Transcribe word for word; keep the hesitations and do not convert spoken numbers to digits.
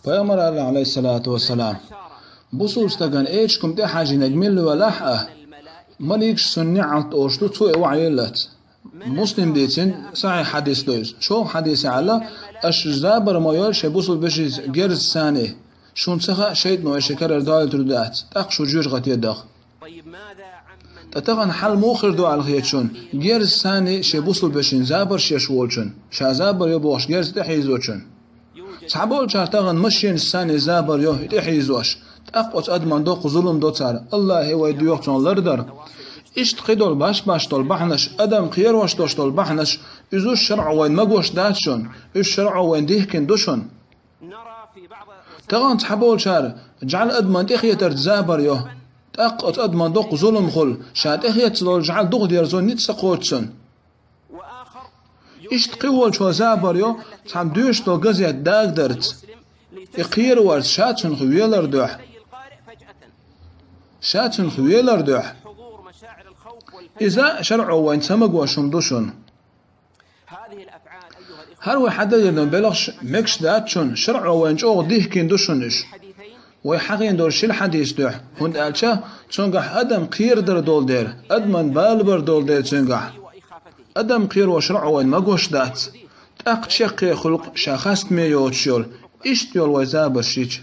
Пайхамар аьлла, Ӏалайхиссалату вассалам: «Бусулба стагана эчкум тӀехьажийнарг милла велахь а, маликаш цунна неӀалт олуш ду, цо и вахьа еллац». Муслим дийцина сахьихь хьадис ду иза. ЧӀогӀа хьадис аьлла: «Аша забар ма йойла шайн бусулба вешийца герзаца, шуна ца хаьа, шайтӀано шайн карара дойлуьйтур дац, тӀаккха шу жоьжахате даха». Ткъа тахана хьал муха хир ду аьлла хета шуна герзаца шайн бусулба вешийна забарш еш волчун, ша забар йо бохуш герз тӀехьийзочун? Цхьаболчара тахана машенашца забар йо и тӀехьийзош, тӀаккха оцу адамна доккха зулам до цара, АллахӀе вай доьху цунах лардар. Иштта кхидолу баш-баш долу бахьанаш, адам кхерош долуш долу бахьанаш, иза уьш шарӀо вайна магош дац шуна, уьш шарӀо вайна дихкина ду шуна. Тахана цхьаболчара жӀаьла адамна тӀехетарца забар йо, тӀаккха оцу адамна доккха зулам хуьлу, ша тӀехетта долу жӀаьла духадерзо ницкъ ца кхочу цунна. Иштта кхин волчо забар йо, цхьана доьшуш долу газет дагадарца. И кхераварца ша цунах велар дуьхьа. Ша цунах велар дуьхьа. Иза шарӀо вайна ца магош хӀума ду шуна. ХӀара вай хьадалийна долу белхаш мегаш дац шуна, шарӀо вайна чӀогӀа дихкина ду шуна уьш. Вай хьахийна долу шина хьадис дуьхьа, хӀунда аьлча цуьнгахь адам кхерадар долу дела, адаман балабар долу дела цуьнгахь. Адам кхеро шарӀо вайна магош дац. ТӀаккха чеккхе хуьлу-кх ша хастаме йоцуш йолу, иштта йолу вай забарш йича.